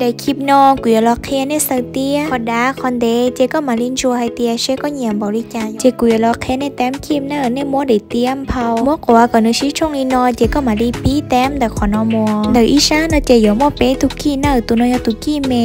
Daim khib no kuv yuav los qhia nej xaws tiab qhov dav qhov ntev ces koj mam li ntsuas hais tias seb koj nyiam npaum li cas. Ces kuv yuav los qhia nej tab khib na, nej muab daim tiab nphau, muab quav kom nws sib tshooj li no ces koj mam li pib tab ntawm qhov no mus. Ntawm ib sab no ces yuav muaj peb tus kij na, tus no yog tus kij me,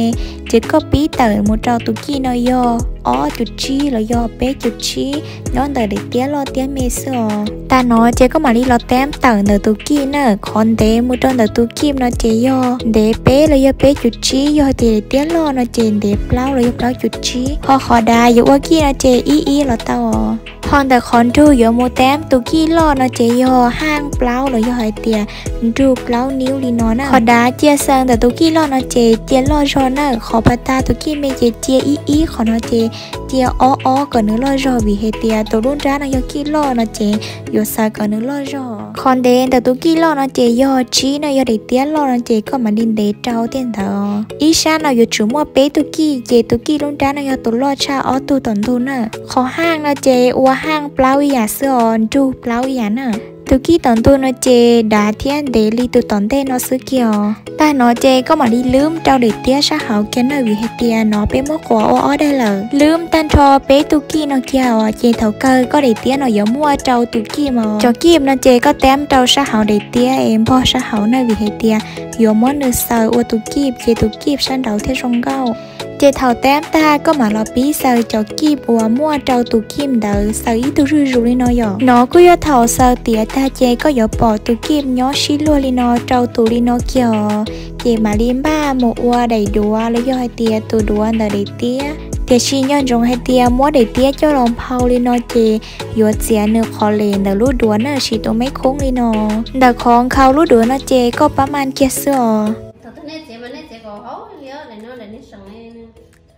ces koj pib tawm mus rau tus kij no yog ob cum tsib los yog peb cum tsib, nyob ntawm daim tiab loj tiab me xwb os. Tag no ces koj mam li los tab tawm ntawm tus kij na, qhov ntev mus rau ntawm tus kij no ces yog ntev peb los yog peb cum tsib, yog tias daim tiab loj no ces ntev plaub los yog plaub cum tsib. Ho qhov dav yuav ua kij no ces ib ib los tau os. Ho ntawm qhov nrug yuav mus tab tus kij loj no ces yog haj plaub los yog hais tias nrug plaub niub li no na. Qhov dav cia xaws ntawm tus kij loj no ces cia loj zog na, qhov pas tas tus kij me ces cia ib ib, qhov no ces cia ob ob kom nws loj zog, vim hais tias tus lub nrab no yog kij loj no ces yuav xaws kom nws loj zog. Qhov ntev ntawm tus kij loj no ces yog tsib no, yog daim tiab loj no ces koj mam li ntev rau tej ntawd. Ib sab no yuav tsum muaj peb tus kij, ces tus kij lub nrab no yog tus loj tshaj ob tug tom ntug na. Qhov haj no ces ua haj plaub ib yam xwb os, nrug plaub ib yam na. Tus kij tom ntug no ces dav thiab ntev li tus tom ntej no xwb kiag os. Tag no ces koj mam li lwb rau daim tiab sab hauv kiag na, vim hais tias no peb muab quav ua ob daim lawm. Lwb tag nrho peb tus kij no kiag os, ces thaum kawg koj daim tiab no yuav muaj rau tus kij mas. Cov kij no ces koj tab rau sab hauv daim tiab es npog sab hauv na, vim hais tias yuav muab nws xaws ua tus kij, ces tus kij sab nraud thiaj zoo nkauj. Ces thaum tab tag koj mam los pib xaws cov kij uas muaj rau tus kij ntawd, xaws ib tug zuj zus li no yom. No kuj yog thaum xaws tiav tag ces koj yuav pom tus kij nyob sib luag li no rau tus li no kiag os. Ces mam li npaj mus ua daim duav los yog hais tias tus duav ntawm daim tiab. Tiam sis nco ntsoov hais tias muab daim tiab coj los nphau li no ces yuav txiav nws qhov les ntawm lub duav na, siv tus meb khoob li no. Ntawm qhov nphau lub duav no ces koj pab maj kiag xwb os. Thaum twg nej txiav mas nej txiav kom haum li, daim no daim nej seem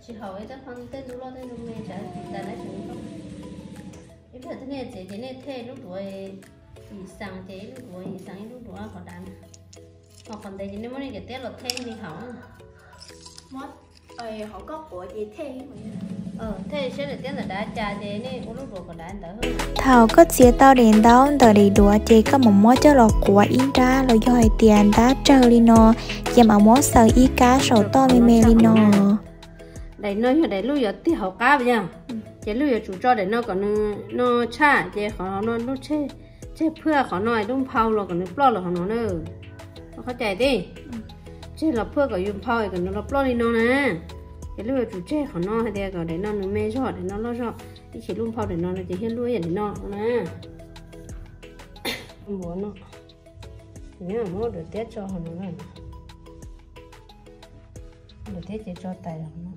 tsis haum, tej ntug loj tej ntug me, ib pliag twg nej txiav ces nej thej lub duav yim xees ces ib lub duav yim xees, ib lub duav qhov dav na. Ho qhov ntev ces nej muab nej cov tiab los thej li haum. Thej siab daim tiab ntawm dav cas ces nej ua lub duav kom dav ntawd. Thaum koj txiav tau daim ntaub ntawm daim duav ces koj mam muab coj los quav ib nrab los yog hais tias ntab rawg li no, ces mam muab xaws ib kab saum toj me me li no. Daim no yog daim lub yuav tig hauv qab yog, ces lub yuav tsum tso daim no kom nws no tshaj, ces qhov no lub tseg, tseg phwaj qhov no lub nphau los kom nws ploj los qhov no na. Qhov cai tij, tseg los phwaj kom yus nphau kom nws los ploj li no na. Ces lub yuav tsum tseg qhov no hais tias kom daim no nws me zog daim no loj zog, ib chim lub nphau daim no no ces thiaj luaj ib yam daim no na. Npuav no, muab daim tiab tso qhov no na. Daim tiab ces tso tais los no.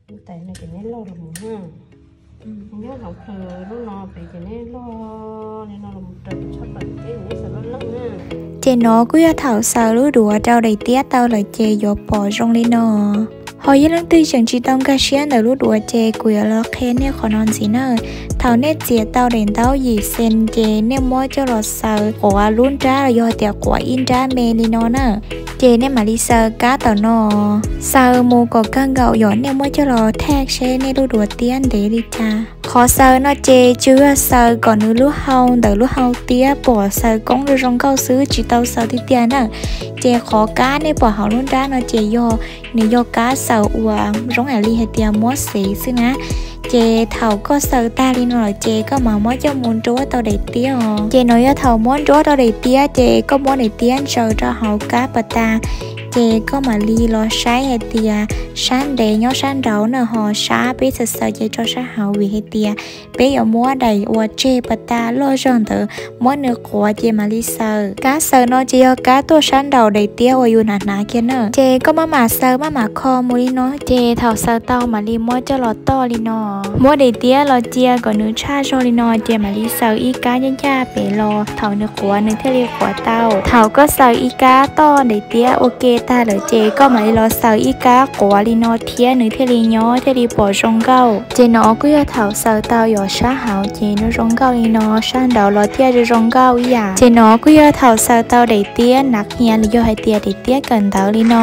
Lub tais no ces neb loj los mus na. Nyob hauv plawv lub no pem ces neb loj li no los mus raws tshaj plaws teb neb xaws loj loj na. Ces no kuj yog thaum xaws lub duav rau daim tiab tau lawm ces yuav pom zoo li no. Ho yog leej twg tseem tsis tau nkag siab ntawm lub duav ces kuv yuav los qhia nej qhov no ntxiv na. Thaum nej txiav tau daim ntaub yim xees ces nej muab coj los xaws quav lub nrab los yog tias quav ib nrab me li no na. Ces nej mam li xaws kab tom no, xaws mus kom kawg nkaus yom, nej muab coj los thej seb nej lub duav tiab ntev li cas. Qhov xaws no ces tsuas yog xaws kom nws lub hau ntawm lub hau tiab pom xaws koob zoo zoo nkauj xwb, tsis tau xaws tiag tiag na. Ces qhov kab nej pom hauv lub nrab no ces yog, nws yog kab xaws uas zoo ib yam li hais tias muab xev xwb na. Ces thaum koj xaws tag li no lawm ces koj mam muab coj mus nruab tau daim tiab os. Ces no yog thaum muab nruab tau daim tiab ces koj muab daim tiab ntsaws rau hauv kab pas tas, ces koj mam li los saib hais tias sab ntev nyob sab nraud na, ho sab peb xaws xaws ces tso sab hauv, vim hais tias peb yuav muab daim uas tseg pas tas loj zog ntawd muab nws quav ces mam li xaws. Kab xaws no ces yog kab tuaj sab nraum daim tiab uas yus hnav hnav kiag na. Ces koj maj mam xaws maj mam kho mus li no, ces thaum xaws tau mam li muab coj los toj li no. Muab daim tiab los cia kom nws tshaj zog li no ces mam li xaws ib kab ncaj ncaj pem los, thaum nws quav nws thiaj li quav tau. Thaum koj xaws ib kab toj daim tiab ua ke tag lawm ces koj mam li los xaws ib kab quav li no thiab nws thiaj li nyob thiaj li pom zoo nkauj. Ces no kuj yog thaum xaws tau yog sab hauv ces nws zoo nkauj li no, sab nraud los thiaj zoo zoo nkauj ib yam. Ces no kuj yog thaum xaws tau daim tiab hnav hniav los yog hais tias daim tiab kawm ntawv li no.